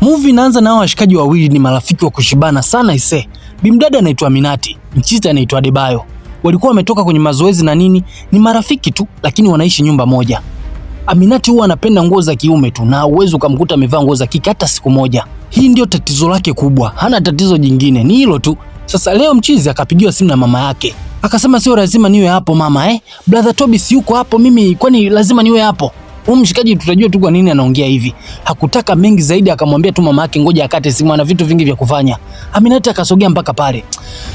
Movie inaanza na washikaji wawili ni marafiki wa kushibana sana ise. Bimdada anaitwa Minati, mchizi anaitwa Adebayo. Walikuwa wametoka kwenye mazoezi na nini, ni marafiki tu lakini wanaishi nyumba moja. Aminati huwa anapenda nguo za kiume tu na huwezi ukamkuta amevaa nguo za kike hata siku moja. Hii ndio tatizo lake kubwa, hana tatizo jingine, ni hilo tu. Sasa leo mchizi akapigiwa simu na mama yake, akasema sio lazima niwe hapo mama, eh? Brother Toby si yuko hapo, mimi kwani lazima niwe hapo? Huyu mshikaji tutajua tu kwa nini anaongea hivi. Hakutaka mengi zaidi, akamwambia tu mama yake ngoja akate simu, ana vitu vingi vya kufanya. Aminati akasogea mpaka pale.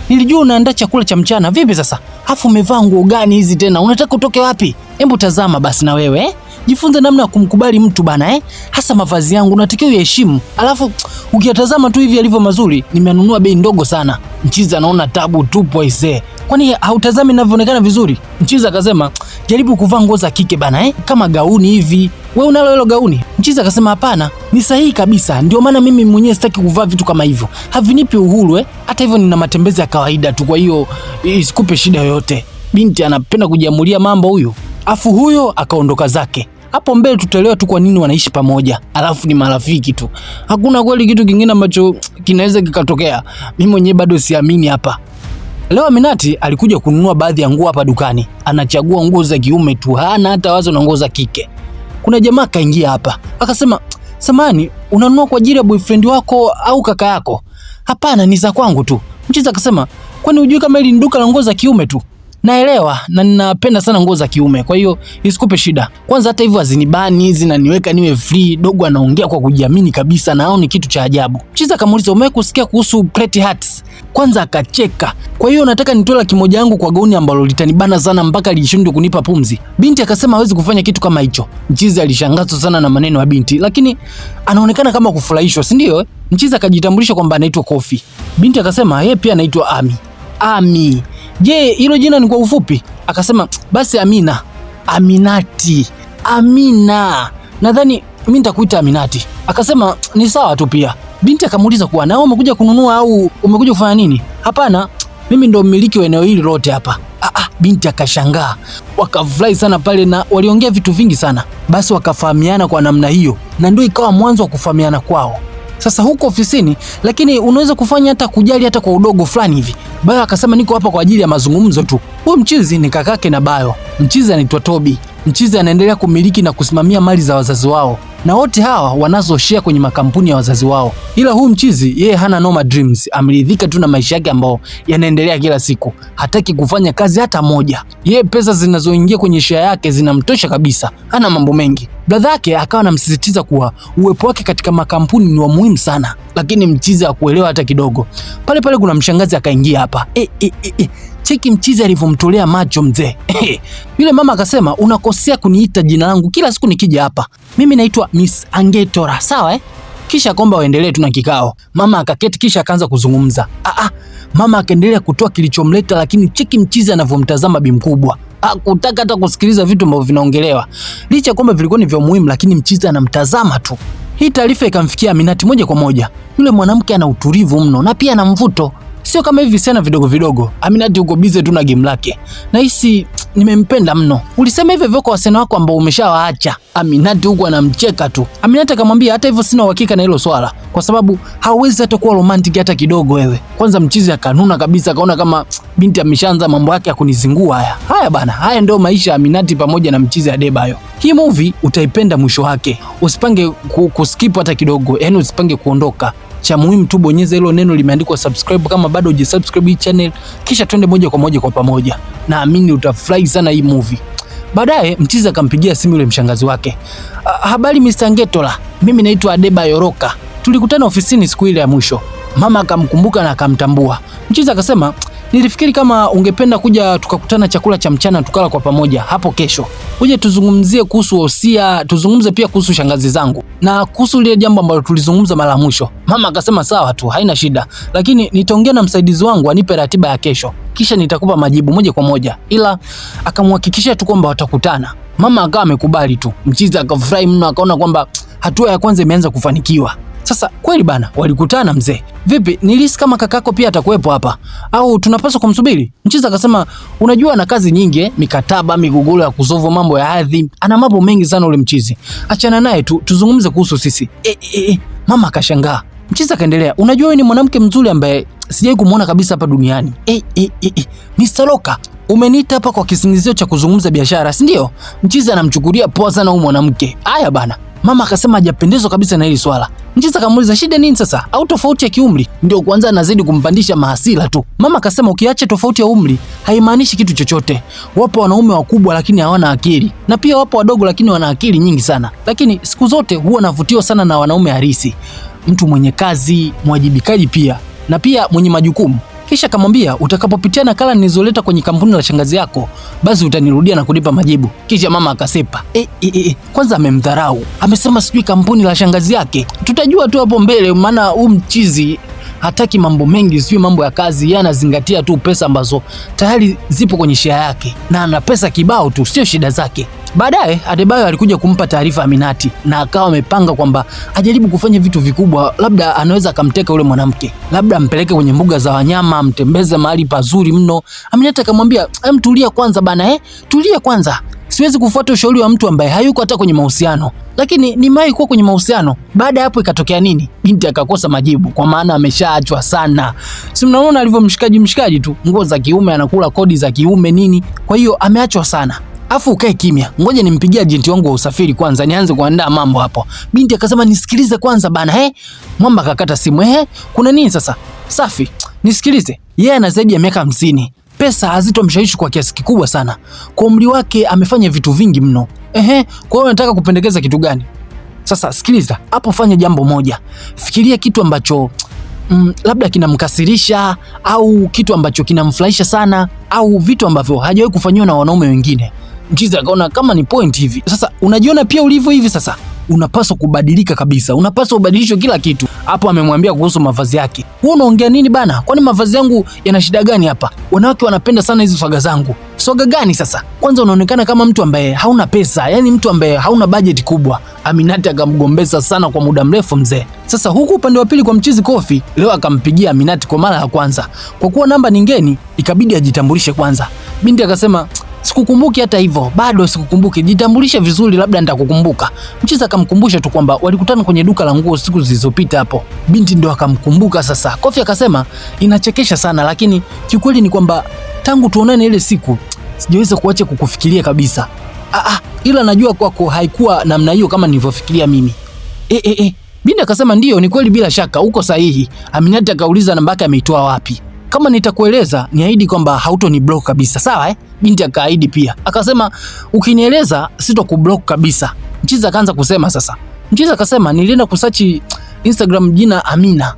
Nilijua unaandaa chakula cha mchana, vipi sasa? Afu umevaa nguo gani hizi tena? Unataka utoke wapi? Hebu tazama basi na wewe eh? Jifunze namna ya kumkubali mtu bana eh? Hasa mavazi yangu unatakiwa uyaheshimu. Alafu ukiyatazama tu hivi yalivyo mazuri, nimenunua bei ndogo sana. Mchizi anaona tabu tupo aisee. Kwani hautazami ninavyoonekana vizuri? Mchizi akasema, jaribu kuvaa nguo za kike bana eh? Kama gauni hivi. Wewe unalo hilo gauni? Mchizi akasema hapana, ni sahihi kabisa. Ndio maana mimi mwenyewe sitaki kuvaa vitu kama hivyo. Havinipi uhuru eh? Hata hivyo nina matembezi ya kawaida tu, kwa hiyo isikupe shida yoyote. Binti anapenda kujiamulia mambo huyu. Afu huyo akaondoka zake. Hapo mbele tutaelewa tu kwa nini wanaishi pamoja, alafu ni marafiki tu. Hakuna kweli kitu kingine ambacho kinaweza kikatokea. Mimi mwenyewe bado siamini hapa. Leo Aminati alikuja kununua baadhi ya nguo hapa dukani. Anachagua nguo za kiume tu, hana hata wazo na nguo za kike. Kuna jamaa kaingia hapa akasema, samani, unanunua kwa ajili ya boyfriend wako au kaka yako? Hapana, ni za kwangu tu. Mchizi akasema, kwani hujui kama hili ni duka la nguo za kiume tu? Naelewa na ninapenda sana nguo za kiume, kwa hiyo isikupe shida. Kwanza hata hivyo hazinibani, zinaniweka niwe free. Dogo anaongea kwa kujiamini kabisa na ni kitu cha ajabu. Mchizi akamuuliza, umewahi kusikia kuhusu Pretty Hearts? Kwanza akacheka. Kwa hiyo nataka nitoe laki moja yangu kwa gauni ambalo litanibana sana mpaka lishindwe kunipa pumzi. Binti akasema hawezi kufanya kitu kama hicho. Mchizi alishangazwa sana na maneno ya binti, lakini anaonekana kama kufurahishwa, si ndio? Mchizi akajitambulisha kwamba anaitwa Kofi. Binti akasema yeye pia anaitwa Ami. Ami. Je, hilo jina ni kwa ufupi? Akasema basi Amina. Aminati. Amina. Nadhani mimi nitakuita Aminati. Akasema ni sawa tu pia. Binti akamuuliza kuwa na umekuja kununua au umekuja kufanya nini? Hapana, mimi ndo mmiliki wa eneo hili lote hapa. Binti akashangaa. Wakafurahi sana pale na waliongea vitu vingi sana. Basi wakafahamiana kwa namna hiyo na ndio ikawa mwanzo wa kufahamiana kwao. Sasa huko ofisini, lakini unaweza kufanya hata kujali hata kwa udogo fulani hivi. Bayo akasema niko hapa kwa ajili ya mazungumzo tu. Huyu mchizi ni kakake na Bayo. Mchizi anaitwa Toby. Mchizi anaendelea kumiliki na kusimamia mali za wazazi wao, na wote hawa wanazo share kwenye makampuni ya wazazi wao. Ila huyu mchizi yeye hana noma dreams, ameridhika tu na maisha yake ambayo yanaendelea kila siku. Hataki kufanya kazi hata moja. Yeye pesa zinazoingia kwenye share yake zinamtosha kabisa, hana mambo mengi. Brother yake akawa anamsisitiza kuwa uwepo wake katika makampuni ni wa muhimu sana, lakini mchizi hakuelewa hata kidogo. Pale pale kuna mshangazi akaingia hapa. Cheki mchizi alivyomtolea macho mzee. Yule mama akasema unakosea kuniita jina langu kila siku nikija hapa. Mimi naitwa Miss Angetora, sawa eh? Kisha komba waendelee tu na kikao. Mama akaketi kisha akaanza kuzungumza. Mama akaendelea kutoa kilichomleta, lakini cheki mchizi anavyomtazama bi mkubwa. Hakutaka hata kusikiliza vitu ambavyo vinaongelewa. Licha kwamba vilikuwa ni vya muhimu, lakini mchizi anamtazama tu. Hii taarifa ikamfikia Aminati moja kwa moja. Yule mwanamke ana utulivu mno na pia ana mvuto. Sio kama hivi visichana vidogo vidogo. Aminati uko busy tu na game lake. Nahisi nimempenda mno. Ulisema hivyo hivyo kwa wasichana wako ambao umeshawaacha. Aminati huko anamcheka tu. Aminati akamwambia hata hivyo sina uhakika na hilo swala kwa sababu hauwezi hata kuwa romantic hata kidogo wewe. Kwanza mchizi akanuna kabisa, akaona kama binti ameshaanza mambo yake ya kunizingua haya. Haya bana, haya ndio maisha ya Aminati pamoja na mchizi Adebayo. Hii movie utaipenda mwisho wake. Usipange kuskip hata kidogo, yani usipange kuondoka. Cha muhimu tu bonyeza hilo neno limeandikwa subscribe kama bado hujasubscribe hii channel, kisha twende moja kwa moja kwa pamoja. Naamini utafurahi sana hii movie. Baadaye mchizi akampigia simu yule mshangazi wake. Habari Mr. Ngetola, mimi naitwa Adebayo Roka. Tulikutana ofisini siku ile ya mwisho. Mama akamkumbuka na akamtambua. Mchizi akasema, nilifikiri kama ungependa kuja tukakutana chakula cha mchana tukala kwa pamoja hapo kesho. Uje tuzungumzie kuhusu wosia, tuzungumze pia kuhusu shangazi zangu na kuhusu lile jambo ambalo tulizungumza mara ya mwisho. Mama akasema sawa tu, haina shida, lakini nitaongea na msaidizi wangu anipe ratiba ya kesho, kisha nitakupa majibu moja kwa moja. Ila akamhakikishia tu kwamba watakutana. Mama akawa amekubali tu. Mchizi akafurahi mno, akaona kwamba hatua ya kwanza imeanza kufanikiwa. Sasa kweli bana, walikutana mzee. Vipi, nilihisi kama kakako pia atakuwepo hapa au tunapaswa kumsubiri? Mchizi akasema unajua ana kazi nyingi, mikataba, migogoro ya kusolve mambo ya ardhi, ana mambo mengi sana ule mchizi. Achana naye tu, tuzungumze kuhusu sisi. Mama akashangaa. Mchizi akaendelea, unajua wewe ni mwanamke mzuri ambaye sijai kumuona kabisa hapa duniani. Mr. Loka, umeniita hapa kwa kisingizio cha kuzungumza biashara, si ndio? Mchizi anamchukulia poa sana huyu mwanamke. Haya bana. Mama akasema hajapendezwa kabisa na hili swala. Mchizi akamuuliza shida nini sasa? Au tofauti ya kiumri? Ndio kwanza anazidi kumpandisha mahasira tu. Mama akasema ukiacha tofauti ya umri haimaanishi kitu chochote. Wapo wanaume wakubwa lakini hawana akili, na pia wapo wadogo lakini wana akili nyingi sana. Lakini siku zote huwa navutiwa sana na wanaume halisi, mtu mwenye kazi, mwajibikaji pia na pia mwenye majukumu. Kisha akamwambia utakapopitia nakala nilizoleta kwenye kampuni la shangazi yako, basi utanirudia na kunipa majibu. Kisha mama akasepa. Kwanza amemdharau, amesema sijui kampuni la shangazi yake. Tutajua tu hapo mbele, maana huu mchizi hataki mambo mengi, sijui mambo ya kazi. Yeye anazingatia tu pesa ambazo tayari zipo kwenye share yake, na ana pesa kibao tu, sio shida zake. Baadaye Adebayo alikuja kumpa taarifa Aminati na akawa amepanga kwamba ajaribu kufanya vitu vikubwa, labda anaweza akamteka yule mwanamke, labda ampeleke kwenye mbuga za wanyama, amtembeze mahali pazuri mno. Aminati akamwambia, "Em, tulia kwanza bana, tulia kwanza. Siwezi kufuata ushauri wa mtu ambaye hayuko hata kwenye mahusiano, lakini nimewahi kuwa kwenye mahusiano." Baada ya hapo ikatokea nini? Binti akakosa majibu, kwa maana ameshaachwa sana. Si mnaona alivyo mshikaji mshikaji tu, nguo za kiume, anakula kodi za kiume nini. Kwa hiyo ameachwa sana. Afu ukae kimya, ngoja nimpigie ajenti wangu wa usafiri kwanza, nianze kuandaa mambo hapo. Binti akasema nisikilize kwanza bana. Mwamba akakata simu. Kuna nini sasa? Safi, nisikilize. Yeye ana zaidi ya miaka 50. Pesa hazitomshawishi kwa kiasi kikubwa sana. Kwa umri wake amefanya vitu vingi mno. Kwa hiyo unataka kupendekeza kitu gani? Sasa sikiliza, hapo fanya jambo moja. Fikiria kitu ambacho labda kinamkasirisha au kitu ambacho kinamfurahisha sana au vitu ambavyo hajawahi kufanyiwa na wanaume wengine. Mchizi akaona kama ni point hivi. Sasa unajiona pia ulivyo hivi sasa. Unapaswa kubadilika kabisa. Unapaswa ubadilishwe kila kitu. Hapo amemwambia kuhusu mavazi yake. Wewe unaongea nini bana? Kwani mavazi yangu yana shida gani hapa? Wanawake wanapenda sana hizo swaga zangu. Swaga gani sasa? Kwanza unaonekana kama mtu ambaye hauna pesa, yani mtu ambaye hauna budget kubwa. Aminati akamgombeza sana kwa muda mrefu mzee. Sasa huku upande wa pili kwa mchizi Kofi, leo akampigia Aminati kwa mara ya kwanza. Kwa kuwa namba ni ngeni, ikabidi ajitambulishe kwanza. Binti akasema sikukumbuki hata hivyo, bado sikukumbuki. Jitambulishe vizuri, labda nitakukumbuka. Mchizi akamkumbusha tu kwamba walikutana kwenye duka la nguo siku zilizopita hapo. Binti ndo akamkumbuka sasa. Kofi akasema inachekesha sana, lakini kiukweli ni kwamba tangu tuonane ile siku sijaweza kuacha kukufikiria kabisa. Ila najua kwako haikuwa namna hiyo kama nilivyofikiria mimi. Binti akasema ndio, ni kweli, bila shaka uko sahihi. Aminati akauliza namba yake ameitoa wapi. Kama nitakueleza niahidi kwamba hautoni block kabisa, sawa eh? Binti akaahidi pia. Akasema ukinieleza sitokublock kabisa. Mchizi akaanza kusema sasa. Mchizi akasema nilienda kusearch Instagram jina Amina,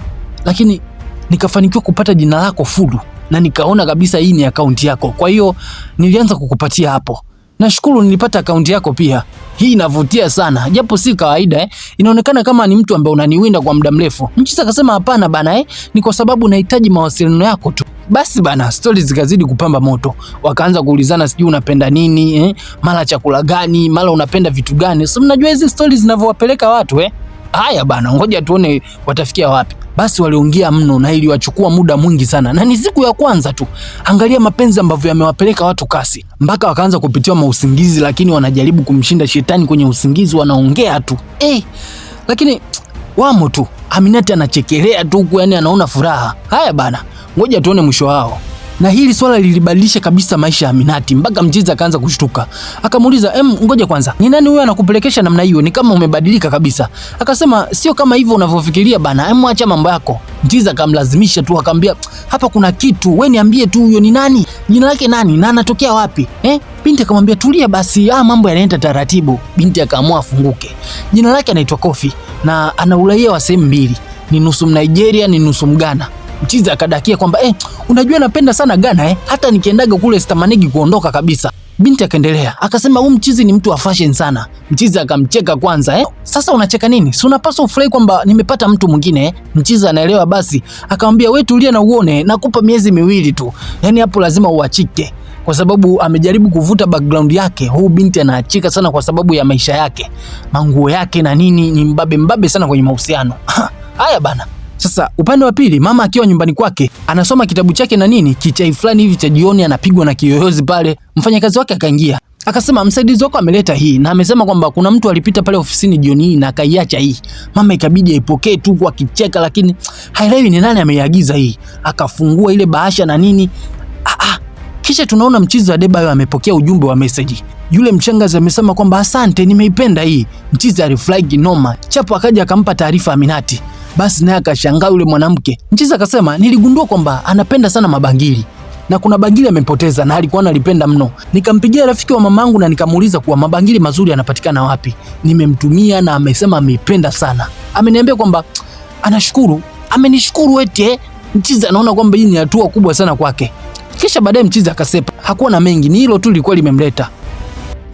lakini nikafanikiwa kupata jina lako full na nikaona kabisa hii ni akaunti yako. Kwa hiyo nilianza kukupatia hapo. Nashukuru nilipata akaunti yako pia. Hii inavutia sana, japo si kawaida eh. Inaonekana kama ni mtu ambaye unaniwinda kwa muda mrefu. Mchizi akasema hapana bana ni kwa sababu nahitaji mawasiliano yako tu. Basi bana, stories zikazidi kupamba moto. Wakaanza kuulizana sijui unapenda nini mara chakula gani, mara unapenda vitu gani. So mnajua hizi stories zinavyowapeleka watu eh. Haya bana, ngoja tuone watafikia wapi. Basi waliongea mno na iliwachukua muda mwingi sana, na ni siku ya kwanza tu. Angalia mapenzi ambavyo yamewapeleka watu kasi, mpaka wakaanza kupitiwa mausingizi, lakini wanajaribu kumshinda shetani kwenye usingizi, wanaongea tu lakini wamo tu. Aminati anachekelea tu huku, yani anaona furaha. Haya bana, ngoja tuone mwisho wao. Na hili swala lilibadilisha kabisa maisha ya Aminati mpaka mchizi akaanza kushtuka. Akamuuliza, ngoja kwanza, ni nani huyo anakupelekesha namna hiyo? Ni kama umebadilika kabisa. Akasema sio kama hivyo unavyofikiria bana, acha mambo yako. Mchizi akamlazimisha tu, akamwambia hapa kuna kitu, wewe niambie tu huyo ni nani? Jina lake nani na anatokea wapi? Binti akamwambia tulia basi, mambo yanaenda taratibu. Binti akaamua afunguke. Jina lake anaitwa Kofi na ana uraia wa sehemu mbili, ni nusu Nigeria, ni nusu Mghana. Mchizi akadakia kwamba unajua napenda sana Ghana hata nikiendaga kule sitamanigi kuondoka kabisa. Binti akaendelea akasema huyu mchizi ni mtu wa fashion sana. Mchizi akamcheka kwanza Sasa unacheka nini? Si unapaswa ufurahi kwamba nimepata mtu mwingine Mchizi anaelewa basi, akamwambia wewe tulia na uone, nakupa miezi miwili tu. Yaani hapo lazima uachike, kwa sababu amejaribu kuvuta background yake. Huyu binti anaachika sana kwa sababu ya maisha yake, manguo yake na nini, ni mbabe mbabe sana kwenye mahusiano. Haya bana. Sasa upande wa pili, mama akiwa nyumbani kwake anasoma kitabu chake na nini, kichai fulani hivi cha jioni, anapigwa na kiyoyozi pale. Mfanyakazi wake akaingia Akasema msaidizi wako ameleta hii na amesema kwamba kuna mtu alipita pale ofisini jioni hii na akaiacha hii. Mama ikabidi aipokee tu kwa kicheka, lakini haelewi ni nani ameiagiza hii. Akafungua ile bahasha na nini. Kisha tunaona mchizi wa Adebayo amepokea ujumbe wa message. Yule mshangazi amesema kwamba asante, nimeipenda hii. Mchizi alifurahi kinoma. Chapo akaja akampa taarifa Aminati. Basi naye akashangaa yule mwanamke. Mchizi akasema niligundua kwamba anapenda sana mabangili na kuna bangili amepoteza na alikuwa analipenda mno. Nikampigia rafiki wa mamangu na nikamuuliza kuwa mabangili mazuri yanapatikana wapi. Nimemtumia na amesema ameipenda sana. Ameniambia kwamba anashukuru, amenishukuru eti. Mchizi anaona kwamba hii ni hatua kubwa sana kwake. Kisha baadaye mchizi akasepa. Hakuwa na mengi, ni hilo tu lilikuwa limemleta.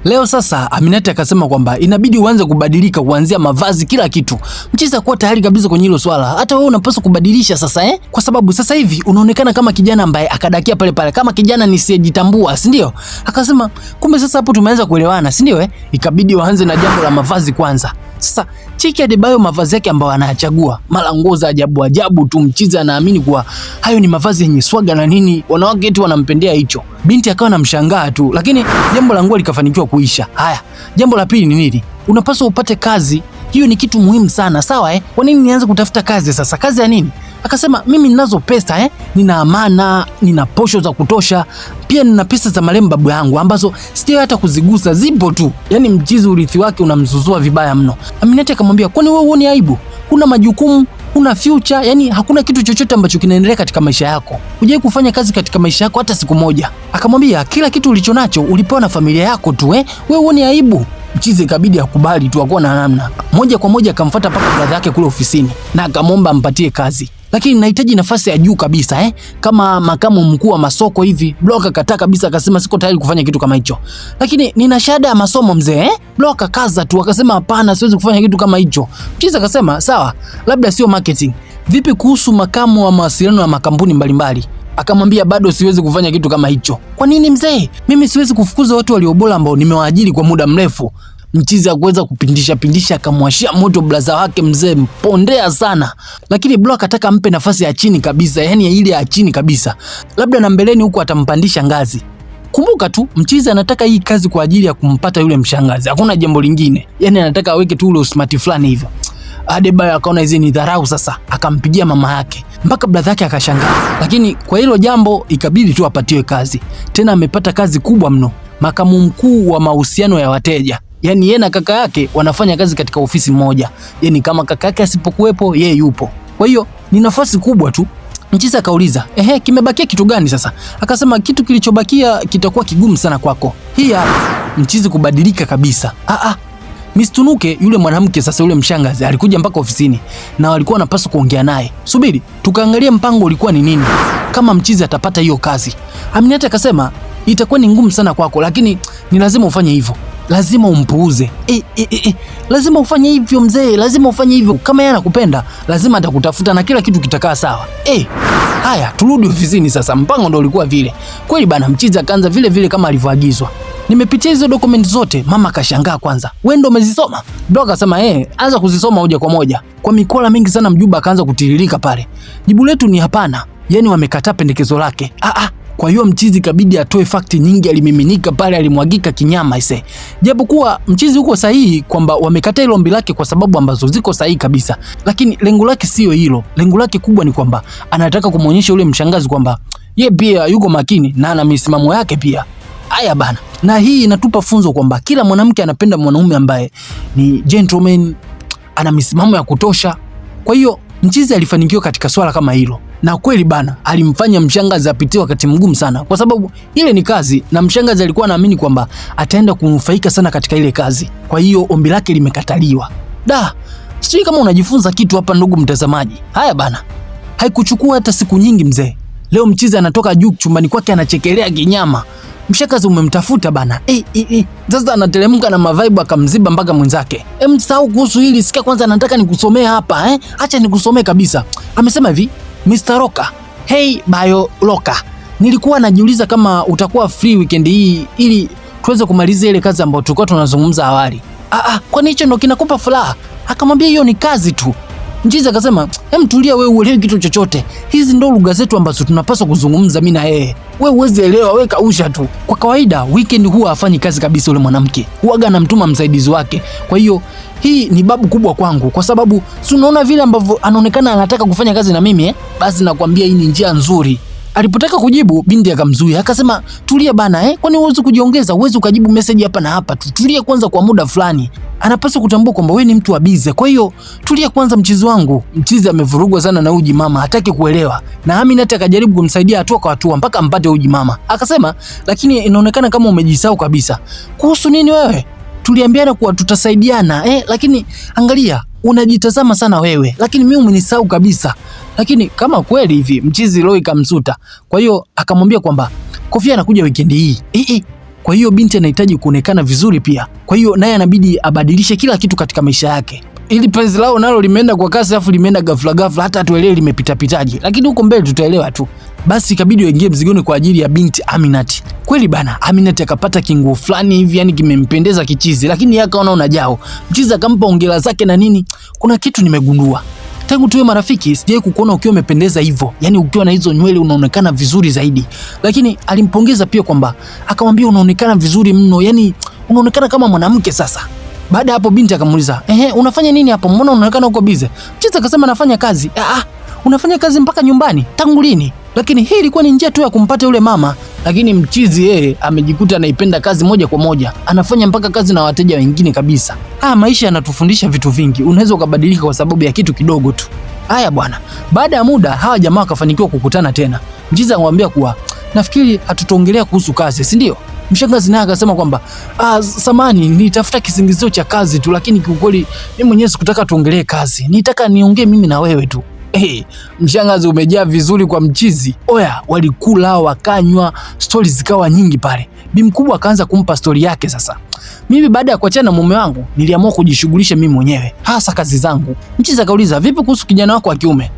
Leo sasa Aminati akasema kwamba inabidi uanze kubadilika kuanzia mavazi, kila kitu. Mchizi hakuwa tayari kabisa kwenye hilo swala. Hata wewe unapaswa kubadilisha sasa Kwa sababu sasa hivi unaonekana kama kijana ambaye akadakia pale pale, kama kijana nisiyejitambua, si ndio? Akasema kumbe sasa hapo tumeanza kuelewana, si ndio Ikabidi waanze na jambo la mavazi kwanza. Sasa cheki Adebayo mavazi yake ambayo anayachagua, mara nguo za ajabu ajabu tu. Mchizi anaamini kuwa hayo ni mavazi yenye swaga na nini, wanawake eti wanampendea hicho. Binti akawa anamshangaa tu, lakini jambo la nguo likafanikiwa kuisha. Haya, jambo la pili ni nini? Unapaswa upate kazi. Hiyo ni kitu muhimu sana, sawa Kwa nini nianze kutafuta kazi sasa? Kazi ya nini? Akasema mimi ninazo pesa nina amana, nina posho za kutosha, pia nina pesa za marehemu babu yangu ambazo sijawahi hata kuzigusa, zipo tu. Yaani mchizi urithi wake unamzuzua vibaya mno. Aminati akamwambia kwani wewe huoni aibu? Huna majukumu, huna future, yani hakuna kitu chochote ambacho kinaendelea katika maisha yako. Hujawahi kufanya kazi katika maisha yako hata siku moja. Akamwambia kila kitu ulichonacho ulipewa na familia yako tu Wewe huoni aibu? Mchizi ikabidi akubali tu, hakuwa na namna. Moja kwa moja akamfuata mpaka brother yake kule ofisini na akamwomba ampatie kazi. Lakini nahitaji nafasi ya juu kabisa kama makamu mkuu wa masoko hivi. Block akataa kabisa, akasema siko tayari kufanya kitu kama hicho. Lakini nina shahada ya masomo mzee Block akaza tu akasema hapana, siwezi kufanya kitu kama hicho. Mchizi akasema sawa, labda sio marketing. Vipi kuhusu makamu wa mawasiliano ya makampuni mbalimbali? Akamwambia bado siwezi kufanya kitu kama hicho. Kwa nini mzee? Mimi siwezi kufukuza watu walio bora ambao nimewaajiri kwa muda mrefu. Mchizi hakuweza kupindisha pindisha, akamwashia moto blaza wake mzee, mpondea sana. Lakini Block akataka ampe nafasi ya chini kabisa, yani ile ya chini kabisa, labda na mbeleni huko atampandisha ngazi. Kumbuka tu mchizi anataka hii kazi kwa ajili ya kumpata yule mshangazi, hakuna jambo lingine. Yani anataka aweke tu ule usmart fulani hivyo. Adebayo akaona hizi ni dharau sasa, akampigia mama yake mpaka brother yake akashangaa. Lakini kwa hilo jambo ikabidi tu apatiwe kazi. Tena amepata kazi kubwa mno, makamu mkuu wa mahusiano ya wateja. Yani yeye na kaka yake wanafanya kazi katika ofisi moja. Yani kama kaka yake asipokuwepo yeye yupo. Kwa hiyo ni nafasi kubwa tu. Mchizi akauliza, ehe, kimebakia kitu gani sasa? Akasema kitu kilichobakia kitakuwa kigumu sana kwako. Hii hapa. Mchizi kubadilika kabisa. Miss Tunuke yule mwanamke sasa, yule mshangazi alikuja mpaka ofisini na walikuwa wanapaswa kuongea naye. Subiri, tukaangalie mpango ulikuwa ni nini kama mchizi atapata hiyo kazi. Aminati akasema itakuwa ni ngumu sana kwako, lakini ni lazima ufanye hivyo. Lazima umpuuze. Lazima ufanye hivyo mzee, lazima ufanye hivyo. Kama yeye anakupenda, lazima atakutafuta na kila kitu kitakaa sawa. Haya, turudi ofisini sasa. Mpango ndio ulikuwa vile. Kweli bana, mchizi akaanza vile vile kama alivyoagizwa. Nimepitia hizo document zote, mama akashangaa kwanza. Wewe ndio umezisoma? Bro akasema anza kuzisoma moja kwa moja. Kwa mikola mingi sana mjuba akaanza kutiririka pale. Jibu letu ni hapana. Yaani wamekataa pendekezo lake. Kwa hiyo mchizi kabidi atoe fakti nyingi, alimiminika pale, alimwagika kinyama ise. Japokuwa mchizi uko sahihi kwamba wamekataa hilo ombi lake kwa sababu ambazo ziko sahihi kabisa, lakini lengo lake sio hilo. Lengo lake kubwa ni kwamba anataka kumuonyesha yule mshangazi kwamba ye pia yuko makini na ana misimamo yake pia. Haya bana, na hii inatupa funzo kwamba kila mwanamke anapenda mwanaume ambaye ni gentleman, ana misimamo ya kutosha. Kwa hiyo mchizi alifanikiwa katika swala kama hilo, na kweli bana, alimfanya mshangazi apitie wakati mgumu sana, kwa sababu ile ni kazi na mshangazi alikuwa anaamini kwamba ataenda kunufaika sana katika ile kazi. Kwa hiyo ombi lake limekataliwa. Da, sijui kama unajifunza kitu hapa ndugu mtazamaji. Haya bana, haikuchukua hata siku nyingi mzee. Leo mchizi anatoka juu chumbani kwake anachekelea kinyama. Mshakazi umemtafuta bana. Sasa anateremka na mavaibu akamziba mpaka mwenzake. Msahau kuhusu hili, sikia kwanza nataka nikusomee hapa Acha nikusomee kabisa. Amesema hivi, Mr. Roka. Hey Bayo Roka. Nilikuwa najiuliza kama utakuwa free weekend hii ili tuweze kumaliza ile kazi ambayo tulikuwa tunazungumza awali. Kwani hicho ndo kinakupa furaha? Akamwambia hiyo ni kazi tu. Mchizi akasema, "Hem, tulia wewe, uelewi kitu chochote. Hizi ndo lugha zetu ambazo tunapaswa kuzungumza mimi na yeye. Wewe huwezi elewa, wewe kausha tu." Kwa kawaida weekend huwa hafanyi kazi kabisa yule mwanamke. Huaga anamtuma msaidizi wake. Kwa hiyo hii ni babu kubwa kwangu kwa sababu si unaona vile ambavyo anaonekana anataka kufanya kazi na mimi eh? Basi nakwambia hii ni njia nzuri. Alipotaka kujibu binti akamzuia, akasema tulia bana eh, kwani huwezi kujiongeza? Huwezi ukajibu message hapa na hapa tu, tulia kwanza kwa muda fulani. Anapaswa kutambua kwamba wewe ni mtu wa bize, kwa hiyo tulia kwanza mchizi wangu. Mchizi amevurugwa sana na uji mama, hataki kuelewa, na Aminat akajaribu kumsaidia hatua kwa hatua mpaka ampate uji mama. Akasema lakini inaonekana kama umejisahau kabisa. Kuhusu nini wewe? Tuliambiana kuwa tutasaidiana lakini angalia unajitazama sana wewe, lakini mimi umenisahau kabisa. Lakini kama kweli hivi mchizi roho ikamsuta. Kwa hiyo akamwambia kwamba Kofia anakuja weekend hii. Kwa hiyo binti anahitaji kuonekana vizuri pia. Kwa hiyo naye anabidi abadilishe kila kitu katika maisha yake. Ili penzi lao nalo limeenda kwa kasi, afu limeenda ghafla ghafla, hata hatuelewi limepita pitaje. Lakini huko mbele tutaelewa tu. Basi ikabidi waingie mzigoni kwa ajili ya binti Aminat. Kweli bana, Aminat akapata kinguo fulani hivi, yani kimempendeza kichizi, lakini yeye akaona unajao. Mchizi akampa hongera zake na nini. Kuna kitu nimegundua. Tangu tuwe marafiki sijawahi kukuona ukiwa umependeza hivyo, yaani ukiwa na hizo nywele unaonekana vizuri zaidi. Lakini alimpongeza pia kwamba akamwambia unaonekana vizuri mno, yani unaonekana kama mwanamke sasa. Baada hapo binti akamuuliza, "Ehe, unafanya nini hapo? Mbona unaonekana uko busy?" Mchizi akasema nafanya kazi. "Ah, unafanya kazi mpaka nyumbani? Tangu lini?" Lakini hii ilikuwa ni njia tu ya kumpata yule mama. Lakini mchizi yeye amejikuta anaipenda kazi moja kwa moja, anafanya mpaka kazi na wateja wengine kabisa. Maisha yanatufundisha vitu vingi, unaweza ukabadilika kwa sababu ya kitu kidogo tu. Haya bwana, baada ya muda hawa jamaa wakafanikiwa kukutana tena. Mchizi akamwambia kuwa nafikiri hatutaongelea kuhusu kazi, si ndio? Mshangazi naye akasema kwamba samani, nitafuta kisingizio cha kazi tu, lakini kiukweli mimi mwenyewe sikutaka tuongelee kazi, nitaka niongee mimi na wewe tu. Hey, mshangazi umejaa vizuri kwa mchizi. Oya, walikula wakanywa, stori zikawa nyingi pale. Bi mkubwa akaanza kumpa stori yake sasa. Mimi baada ya kuachana na mume wangu niliamua kujishughulisha mimi mwenyewe, hasa kazi zangu. Mchizi akauliza, vipi kuhusu kijana wako wa kiume?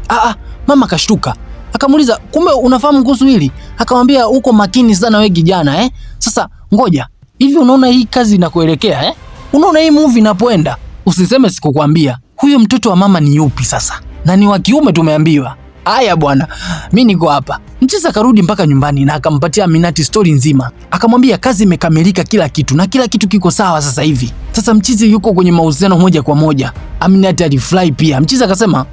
Mama akashtuka. Akamuuliza, kumbe unafahamu kuhusu hili? Akamwambia, uko makini sana wewe kijana eh? Sasa ngoja, hivi unaona hii kazi inakuelekea eh? Unaona hii movie inapoenda? Usiseme sikukwambia. Huyo mtoto wa mama ni yupi sasa? Na ni wa kiume tumeambiwa. Haya bwana, mi niko hapa. Mchizi akarudi mpaka nyumbani na akampatia Aminati story nzima. Akamwambia kazi imekamilika, kila kitu na kila kitu kiko sawa sasa hivi. Sasa mchizi yuko kwenye mahusiano moja kwa moja. Aminati alifurahi pia. Mchizi akasema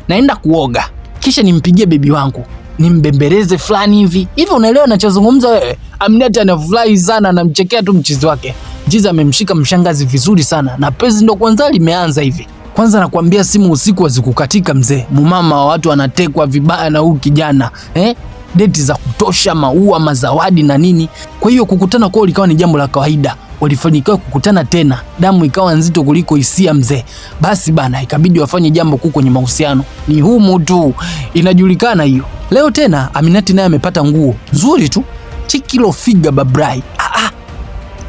naenda kuoga kisha nimpigie bebi wangu nimbembeleze fulani hivi hivi, unaelewa ninachozungumza wewe? Aminati anafurahi sana, anamchekea tu mchizi wake. Mchizi amemshika mshangazi vizuri sana na penzi ndo kwanza limeanza hivi. Kwanza nakwambia simu usiku hazikukatika mzee. Mumama wa watu anatekwa vibaya na huyu kijana eh? Deti za kutosha, maua, mazawadi na nini. Kwa hiyo kukutana kwao likawa ni jambo la kawaida. Walifanikiwa kukutana tena, damu ikawa nzito kuliko hisia mzee. Basi bana, ikabidi wafanye jambo kuu kwenye mahusiano. Ni humu tu, inajulikana hiyo. Leo tena Aminati naye amepata nguo nzuri tu, chikilo figa babrai.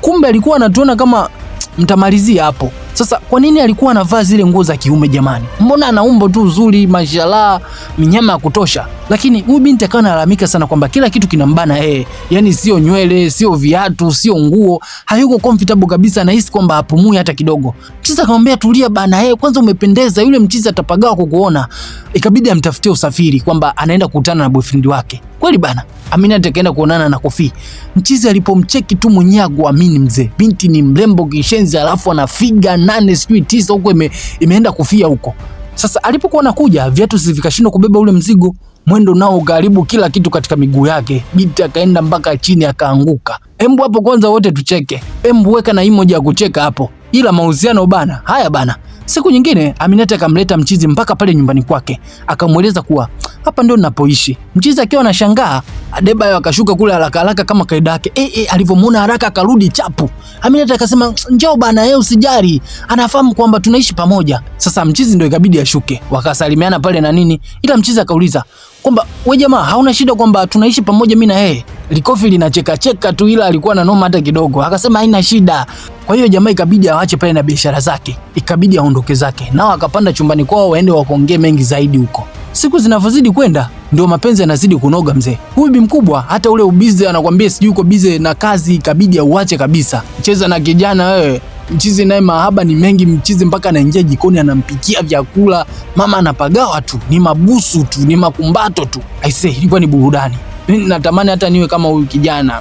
Kumbe alikuwa anatuona kama mtamalizia hapo. Sasa kwa nini alikuwa anavaa zile nguo za kiume jamani? Mbona ana umbo tu zuri, mashallah, minyama ya kutosha. Lakini huyu binti akawa analalamika sana kwamba kila kitu kinambana yeye. Yaani sio nywele, sio viatu, sio nguo, hayuko comfortable kabisa, anahisi kwamba hapumui hata kidogo. Mchizi akamwambia tulia bana, yeye kwanza umependeza, yule mchizi atapagawa kukuona. Ikabidi amtafutie usafiri kwamba anaenda kukutana na boyfriend wake. Kweli bana, Aminata akaenda kuonana na Kofi. Mchizi alipomcheki tu mwenyewe hakuamini mzee. Binti ni mrembo kishenzi, alafu ana figa 8 sijui 9 huko imeenda kufia huko. Sasa alipokuwa anakuja viatu vikashindwa kubeba ule mzigo, mwendo nao ukaharibu kila kitu katika miguu yake. Binti akaenda mpaka chini akaanguka. Embu hapo kwanza wote tucheke. Embu weka na emoji ya kucheka hapo. Ila mahusiano bana, haya bana. Siku nyingine Aminata akamleta mchizi mpaka pale nyumbani kwake. Akamweleza kuwa hapa ndio ninapoishi. Mchizi akiwa anashangaa, Adebayo akashuka kule haraka haraka kama kaida yake. Alivyomuona haraka akarudi chapu. Aminata akasema njoo bana, yeye usijali. Anafahamu kwamba tunaishi pamoja. Sasa mchizi ndio ikabidi ashuke. Wakasalimiana pale na nini. Ila mchizi akauliza kwamba we jamaa, hauna shida kwamba tunaishi pamoja mimi na yeye? Likofi linacheka cheka tu, ila alikuwa na noma hata kidogo. Akasema haina shida. Kwa hiyo jamaa ikabidi aache pale na biashara zake, ikabidi aondoke zake. Nao akapanda chumbani kwao waende wakaongee mengi zaidi huko. Siku zinavyozidi kwenda ndio mapenzi yanazidi kunoga mzee. Huyu bi mkubwa hata ule ubize anakuambia sijui uko bize na kazi, ikabidi auache kabisa. Cheza na kijana wewe. Mchizi naye mahaba ni mengi, mchizi mpaka anaingia jikoni anampikia vyakula, mama anapagawa tu, ni mabusu tu, ni makumbato tu. Aisee, ilikuwa ni burudani. Mimi natamani hata niwe kama huyu kijana.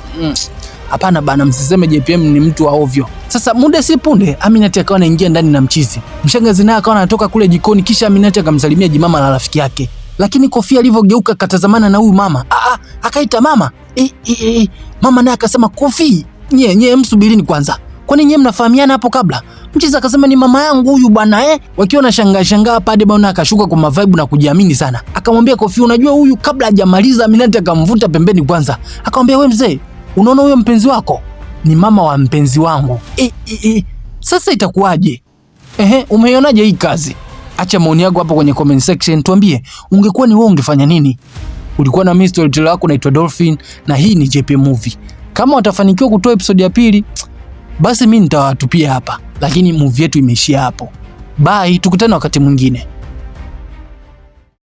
Hapana bana, msiseme JPM ni mtu wa ovyo. Sasa muda si punde Aminati akawa anaingia ndani na mchizi. Mshangazi naye akawa anatoka kule jikoni, kisha Aminati akamsalimia jimama la rafiki yake. Lakini Kofi alivyogeuka katazamana na huyu mama, akaita mama. Mama naye akasema Kofi, nye nye msubirini kwanza. Kwani nyie mnafahamiana hapo kabla? Mchizi akasema ni mama yangu huyu bwana eh. Wakiwa na shangaa shangaa hapa, Adebayo akashuka kwa mavibe na kujiamini sana. Akamwambia Kofi, unajua huyu, kabla hajamaliza Aminati akamvuta pembeni kwanza. Akamwambia we mzee, unaona huyo mpenzi wako ni mama wa mpenzi wangu. Sasa itakuwaje? Ehe, umeionaje hii kazi? Acha maoni yako hapo kwenye comment section, tuambie ungekuwa ni wewe ungefanya nini? Ulikuwa na mimi storyteller wako naitwa Dolphin na hii ni JP Movie. Kama watafanikiwa kutoa episode ya pili, basi mimi nitawatupia hapa, lakini movie yetu imeishia hapo. Bye, tukutane wakati mwingine.